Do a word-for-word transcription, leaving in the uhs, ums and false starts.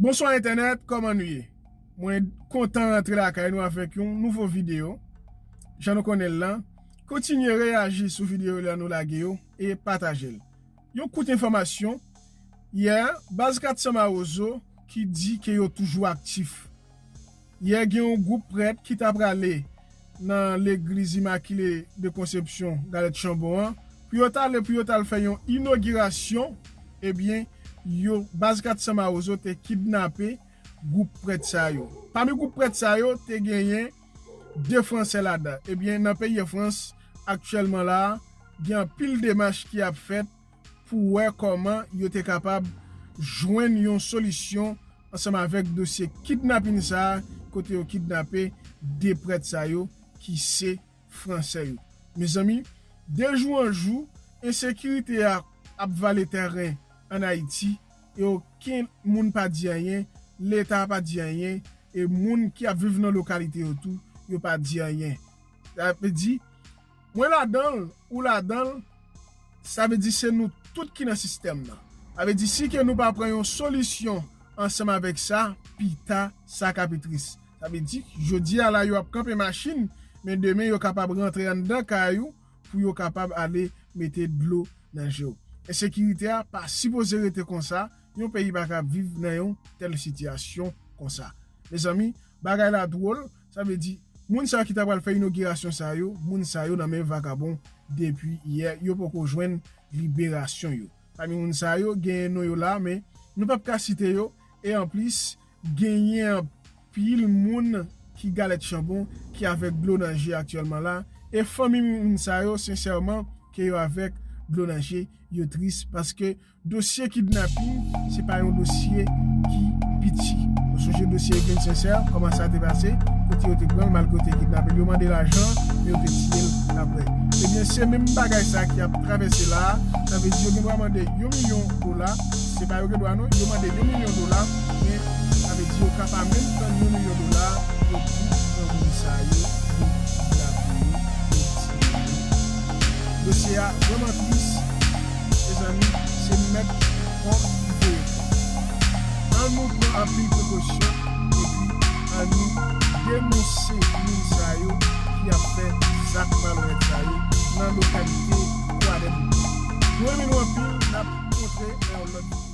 Bonswa entènèt, kòman nou ye? Mwen kontan rantre lakay nou avèk yon nouvo videyo. Jan nou konnen l lan, kontinye reyaji sou videyo la nou lage yo e pataje l. Yon kout enfòmasyon, yè, baz kat san Mawozo ki di ke yo toujou aktif. Yè gen yon gwoup prèt ki ta prale nan legliz Imakile de Konsepsyon Galèt Chanbon an pou yo t ale pou yo t al fè yon inogirasyon, ebyen, yo, baz kat san Mawozo te kidnape gwoup prèt sa yo. Pami gwoup prèt sa yo, te genyen de Fransè ladan. Ebyen, nan peyi Frans, aktyèlman la, gen anpil demach ki ap fèt pou wè kòman yo te kapab jwenn yon solisyon ansanm avèk dosye kidnapin sa a, kote yo kidnape de prèt sa yo ki se Fransè yo. Mezanmi, de jou an jou, ensekirite a ap vale tèren ann Ayiti e okenn moun pa di anyen, Leta pa di anyen, e moun ki ap viv nan lokalite yo tou, yo pa di anyen. Sa vle di, mwen ladan l, ou ladan l, sa vle di se nou tout ki nan sistèm nan. Sa vle di si ke nou pa pran yon solisyon ansanm avèk sa, pita sa ka pi tris. Sa vle di, jodi a la yo ap kanpe machin, men demen yo kapab rantre anndan kay ou pou yo kapab ale mete dlo nan je w. Ensekirite a pa sipoze rete konsa, yon peyi pa ka viv nan yon tèl sitiyasyon konsa. Mezanmi, bagay la dwòl, sa vle di, moun sa yo ki ta pral fè inogirasyon sa yo, moun sa yo nan men vakabon depi yè, yo poko jwenn liberasyon yo. Pami moun sa yo, genyen non yo la, men nou p ap ka site yo, e anplis, genyen anpil moun ki Galèt Chanbon, ki avèk dlo nan je aktyèlman la, e fanmi moun sa yo, sensèman, ke yo avèk dlo nan je, yo tris, paske dosye kidnapin, se pa yon dosye ki piti. Nou sonje dosye Edwin Sincère, kòman sa te pase, kote yo te pran l, malgre yo te kidnape l, yo mande lajan, men yo te tiye l apre. Ebyen, se menm bagay sa ki ap travèse la a, sa vle di yo gen dwa mande yon milyon dola, se pa yo gen dwa non, yo mande yon milyon dola, men sa vle di yo ka pa menm tann yon milyon dola, yo pou pran moun sa yo, yo kidnape yo, yo tiye yo. Dosye a vrèman tris, mezanmi, se mèt kò ki voye kò. Ann nou pran anpil prekosyon, epi ann nou denonse moun sa yo ki ap fè zak malonèt sa yo nan lokalite Kwadèboukè. Nou renmen nou anpil, n ap kontre nan yon lòt videyo.